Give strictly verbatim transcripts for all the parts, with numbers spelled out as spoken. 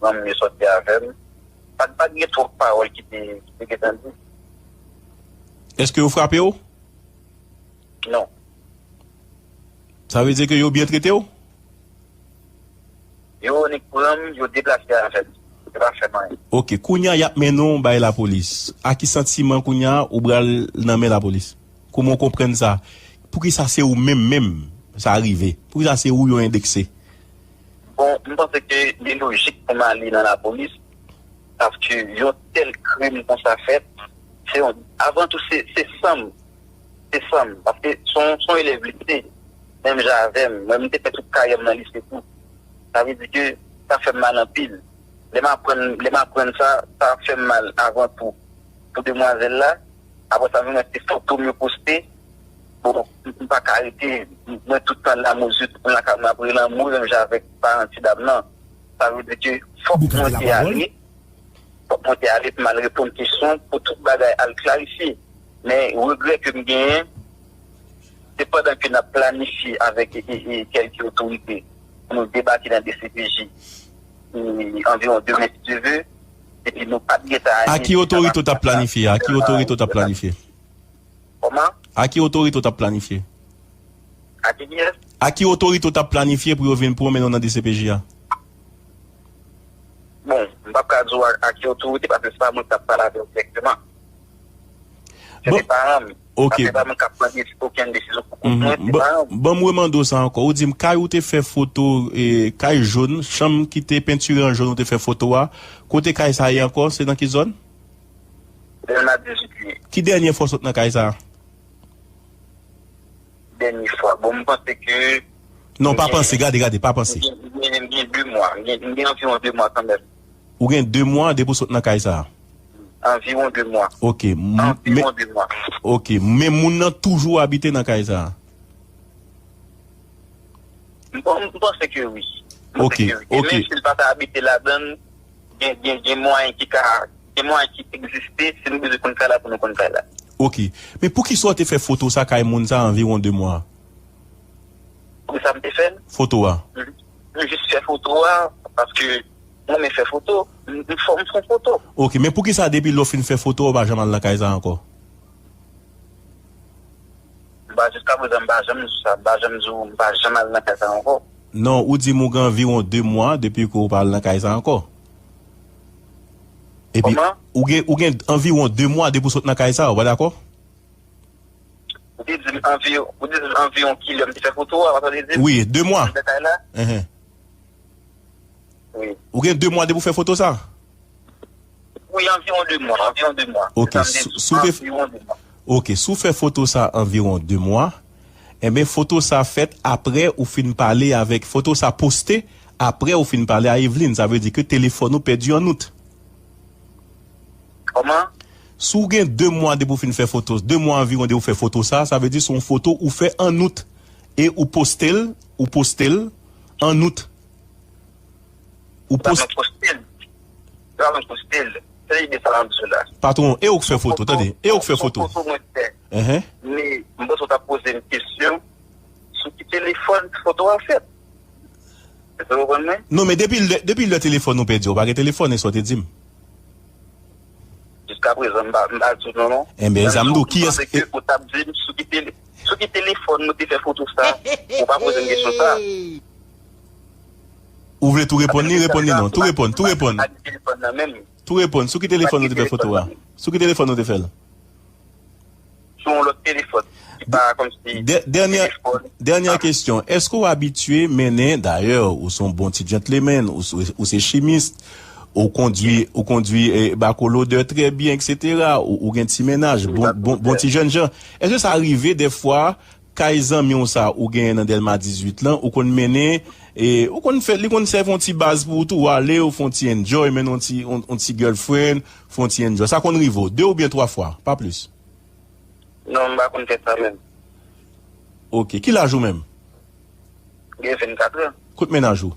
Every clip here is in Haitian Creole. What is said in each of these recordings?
Zanmi m yo sòti avè m. Pa t, pa t gen twòp pawòl ki te, ki te gentan di. Èske yo frape w? Non. Sa vle di ke yo byen trete w? Yo nik pran m, yo deplase avè m. Yo pa fè m anyen. Ok, kounye a y ap mennen w bay lapolis. A ki santiman kounye a ou pral nan men lapolis? Kòman w konprann sa? Poukisa se ou menm menm sa rive? Poukisa se ou yo endekse? Bon, m panse ke li lojik pou m ale nan lapolis, paske yon tèl krim konsa fèt, se yon, avan tou, se, se san m, se san m, paske se yon, se yon elèv lise, menm jan avè m, mwen, m te fè tout karyè m nan lise tou. Sa vle di ke sa fè m mal anpil. Lè m aprann, lè m aprann sa, sa fè m mal avan tou. Pou demwazèl la, apre sa, m wè se foto m yo poste. Bon, m, m pa ka rete, m, mwen tout tan la, mwen, tout tan la, m ap rele anmou, menm jan avèk paran ti dam nan. Sa vle di ke fòk mwen te ale, fòk mwen te ale pou m al reponn kesyon, pou tout bagay al klarifye. Men regrè ke m genyen, se pandan ke n ap planifye avèk, e, e, e, kèlke otorite pou nou debake nan D C P J, e, anviwon demen, si Dye vle, epi nou pa t gentan. A ki otorite w t ap planifye? A ki otorite w t ap planifye? Kòman? A ki otorite w t ap planifye? A ki kiyès? A ki otorite w t ap planifye pou yo vin pran w mennen w nan D C P J a? Bon, m p ap ka di w a, a ki otorite, paske se pa mwen k t ap pale avè w dirèkteman. Se te paran m. Ok. Paske se pa mwen k ap pran desi-, okenn desizyon pou kont mwen, se paran m. Ban m remande w sa ankò. Ou di m kay ou te fè foto, e, kay jòn, chanm ki te pentire an jòn, ou te fè foto a. Kote kay sa ye ankò? Se nan ki zòn? Dèlma dizuit li ye. Ki dènye fwa w sot nan kay sa a? Dènye fwa. Bon, m panse ke... Non, pa panse, gade, gade, pa panse. M gen, m gen, m gen de mwa. M gen, m gen anviwon de mwa kanmenm. Ou gen de mwa depi w sot nan kay sa a? Anviwon de mwa. Ok. Anviwon de mwa. Ok. Men moun nan toujou abite nan kay sa a? M, m panse ke wi. M panse ke wi. E menm si l pa ta abite ladan l, gen, gen, gen mwayen ki ka, gen mwayen ki egziste, si nou bezwen konn kay la, pou nou konn kay la. Ok. Men poukisa w te fè foto sa kay moun sa anviwon de mwa? Poukisa m te fè l? Foto a. M, m jis fè foto a, paske mwen renmen fè foto. M, m fè, m fè foto. Ok, men poukisa depi lè w fin fè foto a, w pa janm al nan kay sa ankò? M pa, jiska prezan, m pa janm di w sa. M pa janm di w, m pa janm al nan kay sa ankò. Non, ou di m ou gen anviwon de mwa depi ke w pa al nan kay sa ankò. Epi, ou gen, ou gen anviwon de mwa depi w sot nan kay sa, ou pa dakò? Ou te di m anviwon, ou te di m anviwon kilè m te fè foto a, ou pa tande di m? Wi, de mwa. Nan kay la? Enhen. Wi. Ou gen de mwa depi w fè foto sa? Wi, anviwon de mwa, anviwon de mwa. Ok, si w te, anviwon de mwa. Ok, si w fè foto sa anviwon de mwa, enben, foto sa fèt apre ou fin pale avèk, foto sa poste apre ou fin pale a Eveline. Sa vle di ke telefòn ou pèdi an out. Kòman? Si w gen de mwa depi w fin fè foto, de mwa anviwon depi w fè foto sa, sa vle di se yon foto ou fè an out. E ou poste l, ou poste l an out. Ou poste l. Ou poste l. Se ide sa m ap di w la. Patwon, e ou k fè foto, tande. E ou k fè foto. Foto mwen fè. Enhen. Men, m panse w t ap poze m kesyon sou ki telefòn foto a fèt. Èske w konprann mwen? Non, men depi lè, depi lè telefòn ou pèdi, ou pa gen telefòn, e sa w te di m. Jiska prezan, m pa, m pa di w non, non. Enben, sa m di w, kiyès? Ou t ap di m sou ki tele-, sou ki telefòn nou te fè foto sa? Ou pa poze m kesyon sa. Ou vle tou reponn li, reponn li non. Tou reponn, tou reponn. Tou reponn. Sou ki telefòn nou te fè foto a? Sou ki telefòn nou te fè l? Sou yon lòt telefòn. Ki pa kòmsi... Dè-, dènyè, dènyè kesyon. Èske w abitye mennen, dayè, ou se yon bon ti gentleman, ou, ou, ou se chimis, ou kondwi, ou kondwi, eh, bako lodè trè byen, etsetera, ou, ou gen ti mennaj, bon, bon, bon ti jènjan. Èske sa rive dèfwa, kay zanmi w sa ou genyen nan Dèlma dizuit lan, ou konn mennen, e, ou konn fè, li konn sèvi yon ti baz pou ou tou, ou ale, ou fè yon ti enjoy, mennen yon ti, yon, yon ti girlfriend, fè yon ti enjoy. Sa konn rive w, de oubyen twa fwa, pa plis. Non, m pa konn fè sa menm. Ok, ki laj ou menm? M gen vennkat an. Kot mennaj ou?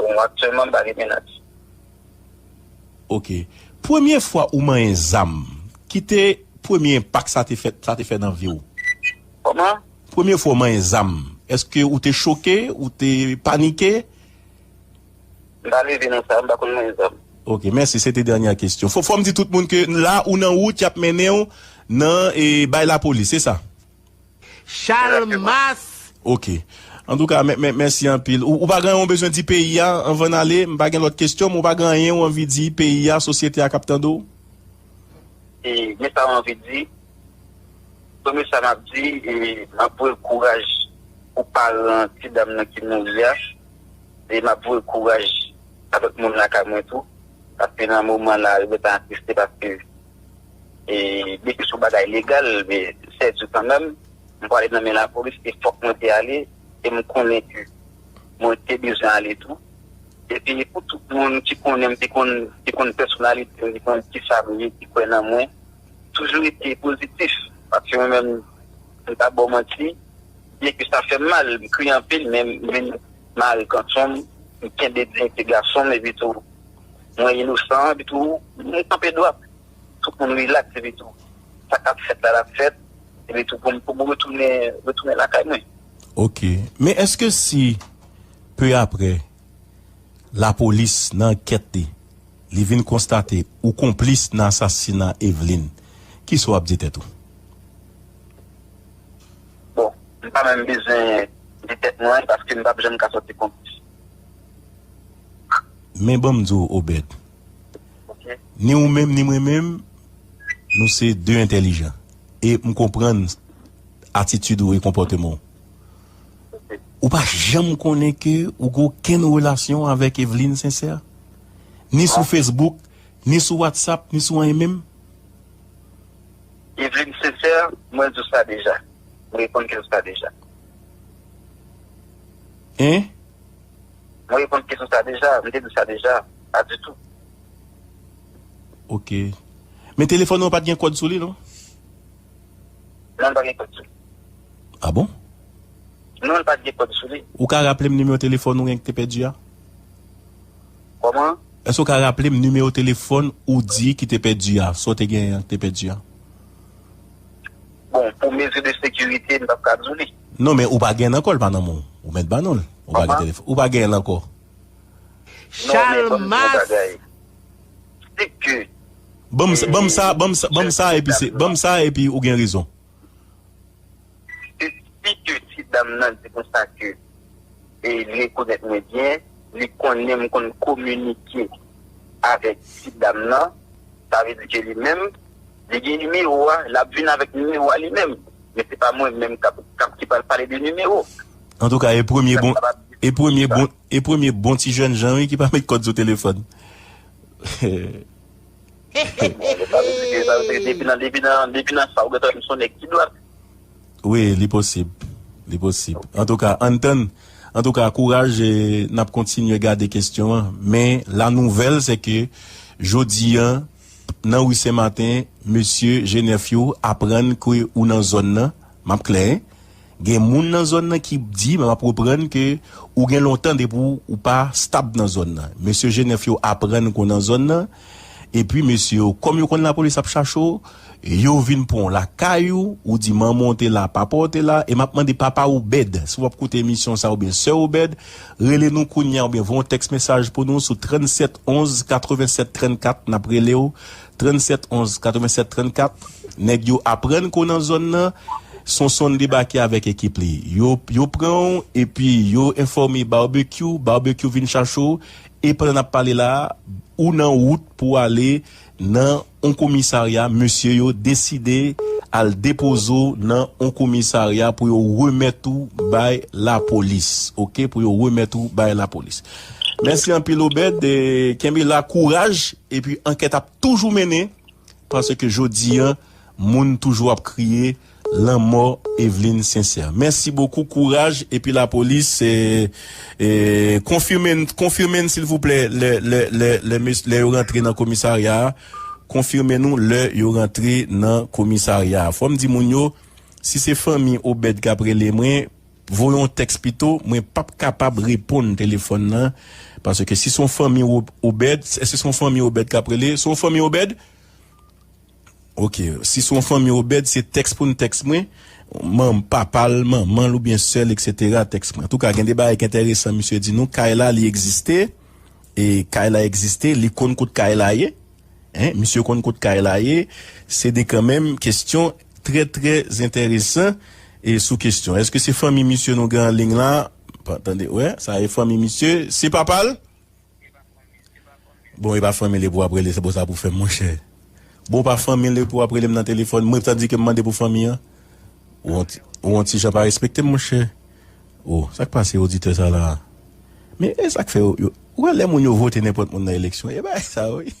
Bon, aktyèlman, m pa gen mennaj. Ok. Premye fwa ou manyen zam, ki te premye enpak sa te fè, sa te fè nan vi w? Kòman? Premye fwa ou manyen zam, èske ou te choke, ou te panike? M pa leve nan sa, m pa konn manyen zam. Ok, mèsi. Se te dènyè kesyon. Fò, fò m di tout moun ke la, ou nan wout, y ap mennen w nan e, bay lapolis, se sa? Chalmas. Ok. Antouka, mè, mè, mèsi anpil. Ou, ou pa gen anyen ou bezwen di peyi a anvan n ale? M pa gen lòt kesyon, men ou pa gen anyen ou anvi di peyi a, sosyete a k ap tande w? E, men sa m anvi di, premye sa m ap di, e, m ap voye kouraj pou paran ti dam nan ki mouri a. E m ap voye kouraj avèk moun lakay mwen tou. Paske nan moman la, yo gentan atriste paske, e, byen ke se yon bagay legal, men sèdi kanmenm, m pral nan men lapolis, e fòk mwen te ale, e m konnen ke mwen te bezwen ale tou. Epi pou tout moun ki konnen m, ki konn, ki konn pèsonalite m, ki konn kisa m ye, ki kwè nan mwen, toujou rete pozitif. Paske mwen menm, m pa ba w manti, byen ke sa fè m mal, m kriye anpil, men m vin mare kanson m, m kenbe diyite gason m, epi tou, mwen inosan, epi tou, m kanpe dwat. Tout moun rilaks, epi tou, sa k ap fèt la, l ap fèt, epi tou, pou m, pou m retounen, retounen lakay mwen. Ok. Men èske si, pe apre, lapolis nan ankèt li, li vin konstate ou konplis nan asasina Eveline, kisa w ap di tèt ou? Bon, m pa menm bezwen di tèt mwen paske m p ap janm ka sòti konplis. Men ban m di w, Obed, ni ou menm ni mwen menm, nou se de entèlijan. E m konprann atitid ou e konpòteman w. Ou pa janm konnen ke ou gen okenn relasyon avèk Eveline Sincère? Ni sou Facebook, ni sou WhatsApp, ni sou anyen menm? Eveline Sincère, mwen di w sa deja. Mwen reponn kesyon sa deja. Hein? Mwen reponn kesyon sa deja. Mwen te di sa deja. Pa ditou. Ok. Men telefòn ou pa t gen kòd sou li, non? Non, l pa gen kòd sou li. Ah bon? Non, l pa t gen kòd sou li. Ou ka raple m nimewo telefòn ou gen ki te pèdi a? Kòman? Èske w ka raple m nimewo telefòn ou di ki te pèdi a? Sa w te genyen an ki te pèdi a? Bon, pou mezi de sekirite, m p ap ka di w li. Non, men ou pa gen l ankò, l pa nan men w. Ou mèt ban nou l. Ou pa gen telefòn. Ou pa gen l ankò. Non, men ban m di w yon bagay. Se ke Ban m sa, ban m sa, ban m sa, ban m sa, epi se, ban m sa, epi ou gen rezon. Se si ke ti dam nan di konsa ke, e, li rekonèt mwen byen, li konnen m konn kominike avèk ti dam nan, sa vle di ke li menm, li gen nimewo a, l ap vin avèk nimewo a li menm. Men se pa mwen menm k ap, k ap, ki pral pale de nimewo. Antouka, e premye bon, e premye bon, e premye bon ti jènjan, wi, ki pa met kòd sou telefòn. Bon, sa vle di ke, sa vle di ke depi nan, depi nan, depi nan sa, ou gentan jwenn sou nèg ki dwat. Wi, li posib. Li posib. Antouka, ann tann. Antouka, kouraj, e n ap kontinye gade kesyon an. Men, la nouvèl, se ke jodi an, nan ri Senmaten, mesye G nèf yo aprann ke ou nan zòn nan. M ap klè, en. Gen moun nan zòn nan ki di, men m ap reprann ke ou gen lontan depi w, ou pa stab nan zòn nan. Mesye G nèf yo aprann ke w nan zòn nan. Epi mesye yo, kòm yo konn lapolis ap chache w, yo vin pran w lakay ou, ou di manman w te la, papa w te la, e m ap mande papa Obed, si w ap koute emisyon sa oubyen sè Obed, rele nou kounye a oubyen voye yon tèks mesaj pou nou sou trannsèt onz katrevennsèt trannkat, n ap rele w, trannsèt onz katrevennsèt trannkat, nèg yo aprann ke w nan zòn nan, Sonson debake avèk ekip li. Yo, yo pran w, epi yo enfòme Barbecue, Barbecue vin chache w, e pandan n ap pale la a, ou nan wout pou w ale nan yon komisarya, mesye yo deside al depoze w nan yon komisarya pou yo remèt ou bay lapolis, oke, pou yo remèt ou bay lapolis. Mèsi anpil, Obed, e kenbe la, kouraj, epi ankèt ap toujou mennen, paske jodi an, moun toujou ap kriye lanmò Eveline Sincère. Mèsi bokou, kouraj, epi lapolis, e, e, konfime n, konfime n, silvouplè, lè, lè, lè, lè, mes- lè yo rantre nan komisarya a. Konfime nou lè yo rantre nan komisarya a. Fò m di moun yo, si se fanmi Obed k ap rele mwen, voye yon tèks pito, mwen p ap kapab reponn telefòn nan, paske si se yon fanmi Ob- Obed, èske se yon fanmi Obed k ap rele? Se yon fanmi Obed? Ok, si se yon fanmi Obed, se tèks pou n tèks mwen, manm, papa l, manman l oubyen sè l, etsetera, tèks mwen. Antouka, gen de bagay ki enteresan, misye di nou, kay la, li egziste, e kay la egziste, li konn kot kay la ye. Hein, misye konn kot kay la ye. Se de kanmenm kesyon trè, trè enteresan. E sou kesyon, èske se fanmi misye nou gen an liy la? Pa tande, wè, sa e fanmi misye, se papa l? Bon, e pa fanmi l pou ap rele, se pou sa pou fè, monchè. Bon, pa fanmi l pou ap rele m nan telefòn, mwen tandike m mande pou fanmi an. Ou on ti, ou on ti jan pa respekte m, monchè. Oh, sa k pase oditè sa la? Men e sa k fè yo, yo, ou wè lè moun yo vote nenpòt moun nan eleksyon, e bagay sa, wi.